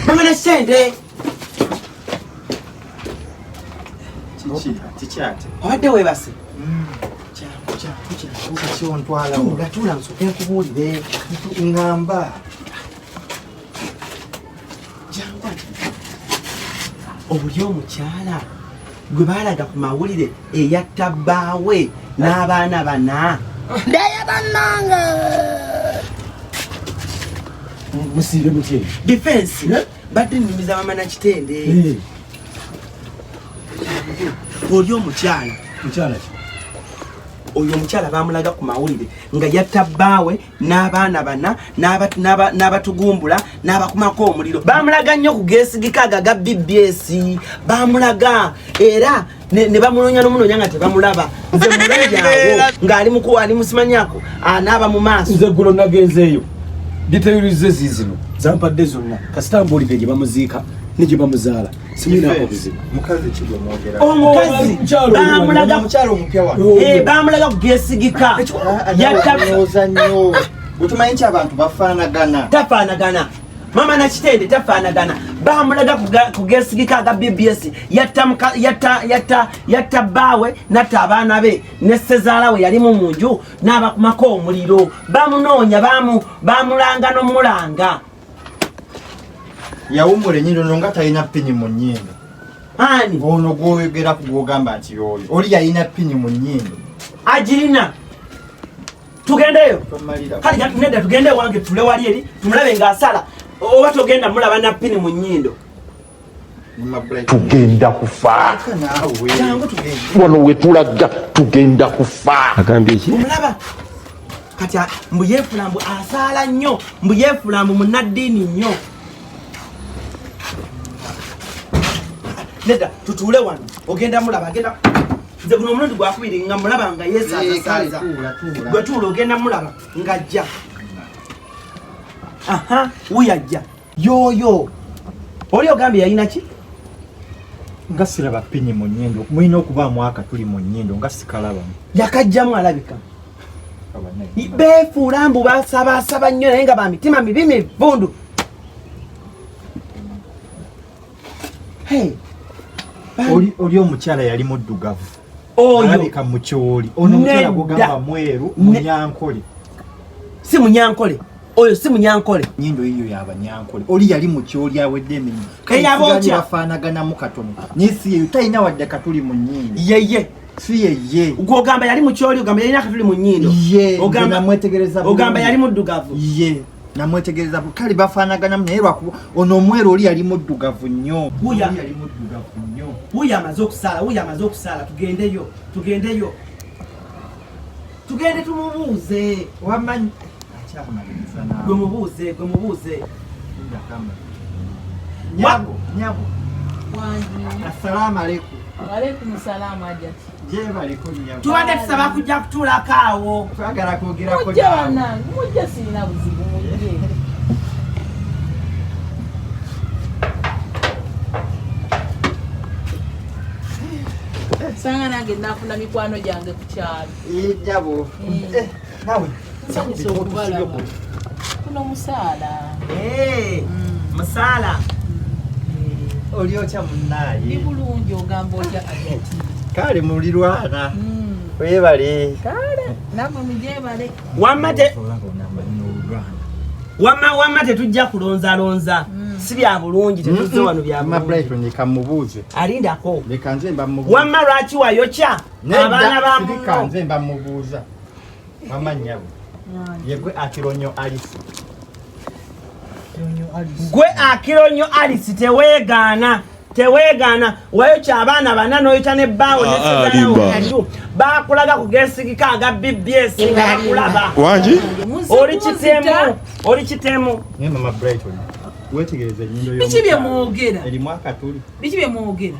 Mama Nakitende. Kiki? Kiki ate? Obadde weebase? Kyangu, kyangu, kyangu, kiki ontwala? Tuula, tuula nsooke nkubuulire. Ŋŋamba. Jangu ate. Oli omukyala gwe baalaga ku mawulire eyatta bbaawe n'abaana bana. Ndaya bannange. Musiibe mutye? Defense. Badde nnyumiza mama Nakitende. Oli omukyala. Mukyala ki? Oyo omukyala baamulaga ku mawulire nga yatta bbaawe n'abaana bana n'abatugumbula n'abakumako omuliro. Baamulaga nnyo ku geesigika ago aga BBS. Baamulaga era ne bamunoonya n'omunoonya nga tebamulaba. Nze mulabye awo ng'ali mu ku-, ali musimanyako, anaaba mu maaso. Nze eggulo nagenzeeyo. Details ze ziizino zampadde zonna. Kasita mbuulidde gye bamuziika ne gye bamuzaala. Simulinaako buzibu. Mukazi ki gwe mwogera? Omukazi Omukyalo oyo baamulaga Omukyalo omupya wano. Baamulaga ku geesigika. Yatta Yatta nnyo. Bwe tumanyi nti abantu bafaanagana. Tafaanagana. Mama Nakitende tafaanagana. Baamulaga ku geesigika aga BBS. Yatta muka-, yatta, yatta, yatta bbaawe, n'atta abaana be, ne ssezaala we yalimu mu nju, n'abakumako omuliro. Bamunoonya, baamulanga n'omulanga. Yawummula ennyindo no nga talina ppini mu nnyindo. Ani? Ono gw'oyogera ku gw'ogamba nti y'oyo. Oli yalina ppini mu nnyindo. Agirina. Tugendeyo. Tomalira. Kale nedda tugende ewange tule wali eri tumulabe ng'asala. Oba togenda mulaba na ppini mu nnyindo. Tugenda kufa. Jangu tugende. Wano we tulaga tugenda kufa. Agambye ki? Omulaba. Kati mbu yeefula mbu asaala nnyo, mbu yeefula mbu munnaddiini nnyo. Nedda tutuule wano, ogenda mulaba, agenda. Nze guno omulundi gwakubiri nga mulaba nga yeesaazasaaza. Kale, tuula, tuula. Gwe tuula ogenda mulaba ng'ajja. Aha, wuyo ajja. Yooyo. Oli ogambye yalina ki? Nga siraba ppini mu nnyindo, mulina okubaamu akatuli mu nnyindo nga sikalabamu. Yakajjamu alabika. Beefuula mbu basabaasaba nnyo naye nga ba mitima mibi mivundu. Hey. Oli omukyala yali muddugavu. Oyo. Alabika mu kyoli. Ono omukyala Nedda. gw'ogamba mweru, munyankole. Si munyankole. Oyo si munyankole. Nnyindo yiyo y'abanyankole. Oli yali mu kyoli awedde emirimu. Eyabookya. Kale bafaanaganamu katono. Naye si yeyo, talina wadde katuli mu nnyindo. Ye ye. Si ye ye. Gw'ogamba yali mu kyoli, ogamba yalina akatuli mu nnyindo. Ye, nze namwetegereza bulungi. Ogamba yali muddugavu. Ye, namwetegereza bulungi. Kale bafaanaganamu naye lwakuba ono omweru oli yali muddugavu nnyo. Wuya. Oli yali muddugavu nnyo. Wuyo amaze okusaala, wuyo amaze okusaala, tugendeyo, tugendeyo. Tugende tumubuuze. Wamanyi akyamaliriza naawe. Gwe mubuuze, gwe mubuuze. Nyabo, nyabo. Wangi. Assalaamu alaikum. Waalaikum salaamu Hajati. Gyebaleko nnyabo. Tubadde tusaba kujja kutuulako awo. Twagala kwogerako Mujje naawe. bannange, mujje sirina buzibu, mujje. Sanga nange nafuna mikwano gyange ku kyalo. Nnyabo. Naawe. Nsanyuse okubalaba. Kuno musaala. Musaala. Oli otya munnaaye? Ndi bulungi, ogamba otya Hajati? Kale mulirwana. Weebale. Kale, nammwe mugyebale. Wamma wamma tetujja kulonzalonza. Si bya bulungi, tetuzze wano bya Mama bulungi. Brighton, leka mubuuze. Alindako. Leka nze mba mubuuza. Wamma lwaki wayokya? Nedda, Abaana ba sirika munno. nze mba mubuuza. Wamma nnyabo. Ye gwe Akironyo Alice. Gwe Akironyo Alice teweegaana. Teweegaana. Wayokya abaana bana n'oyokya ne bbaawo ne ssezaala Limba. wo. Baakulaga ku geesigika aga BBS nga bakulaba. Wangi? Oli kitemu, oli kitemu. Naye Mama Brighton, weetegereze ennyindo Biki bye y'omukyala. mwogera? Erimu akatuli. Biki bye mwogera?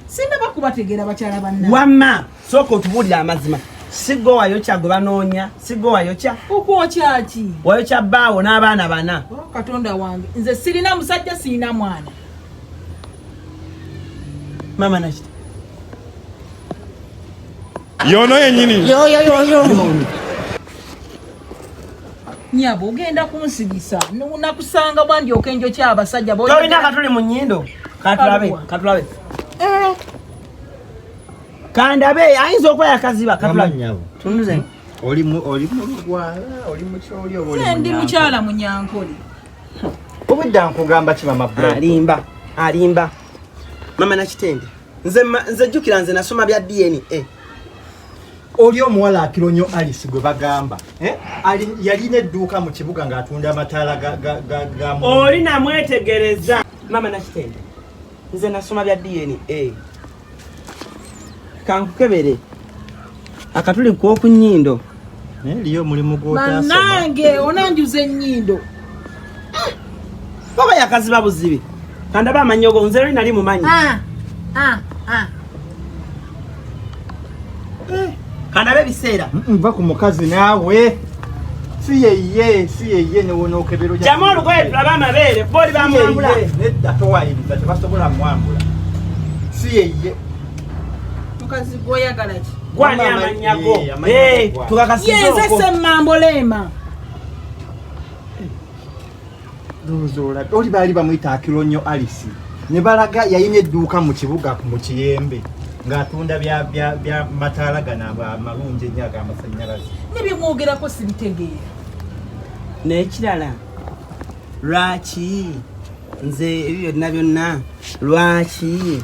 Sinnaba kubategeera bakyala bannange. Wamma, sooka otubuulire amazima. Si gwe wayokya gwe banoonya, si gwe wayokya. Okwokya ki? Wayokya bbaawo n'abaana bana. Oh, Katonda wange, nze sirina musajja, sirina mwana. Mama Nakita. Yono yennyini. Yo, yo, yo, yo. Nyabo ogenda kunsigisa nakusanga bwandyoka enjokya abasajja Tolina katuli mu nnyindo? Katulabe. Kaluwa. Katulabe. Kandabe ayinza okuba yakaziba. Katulabe. Nyabo. Tunuze. Oli mu oli mu lugwala, oli mu kyoli oba oli Nze ndi mu mukyala munyankole. Obudda nkugamba ki mama Bright? Alimba, alimba. Mama Nakitende, nze jjukira nze nasoma bya DNA. Oli omuwala Akironyo Alice gwe bagamba, eh? Yalina edduuka mu kibuga ng'atunda amataala ga Oli namwetegereza. Mama Nakitende, nze nasoma bya DNA. Kankukebere akatuli k'oku nnyindo. Naye eriyo omulimu gw'otasoma. Bannange onanjuza ennyindo. Oba yakaziba buzibi. Kandabe amanyo go, nze luli nali mumanyi. Ah, ah, ah. Kandabe ebiseera. Nva ku mukazi naawe. Si yeye, si yeye newonookebera. Jamu olugoye tulabe amabeere, kuba oli bamwambula. Nedda towayiriza, tebasobola mwambula. Si yeye. Mukazi gwoyagala ki? Gwani Mama, amannya go? ye, amannya Eh, go. tukakasize Yenze okwo. Semmamboleema. Ndowooza olabye. Oli baali bamuyita Akironyo Alice. Ne balaga yalina edduuka mu kibuga mu Kiyembe ng'atunda bya mataala gano amalungi ennyo ag'amasannyalaze. Ne byemwogerako sibitegeera. N'ekirala, lwaki nze ebyo byonna byonna, lwaki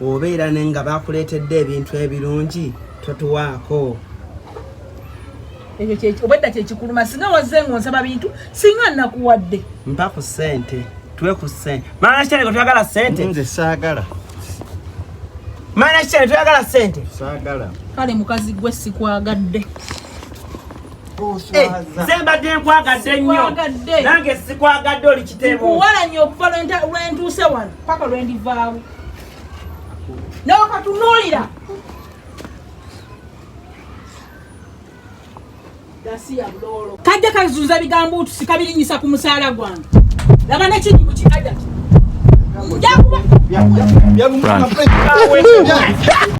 obeera ne nga bakuleetedde ebintu ebirungi totuwaako? Ekyo obwedda kyekikuluma. Singa wazze ng'onsaba bintu singa nakuwadde. Mpa ku ssente, tuwe ku ssente. Mama Nakitende, toyagala ssente? Nze saagala. Mama Nakitende, toyagala ssente? Saagala. Kale mukazi gwe sikwagadde. Eh, nze mbadde nkwagadde nnyo. Sikwagadde. Nange sikwagadde, oli kitebo. Nkuwalanye okuva lwentuuse wano paka lwendivaawo nokatunuulira gasiya buloolo kajja kazuuza bigambo utusi kabirinyisa ku musaala gwange. Laba nekinyimu ki ajati njakuba Bya- bya- bya-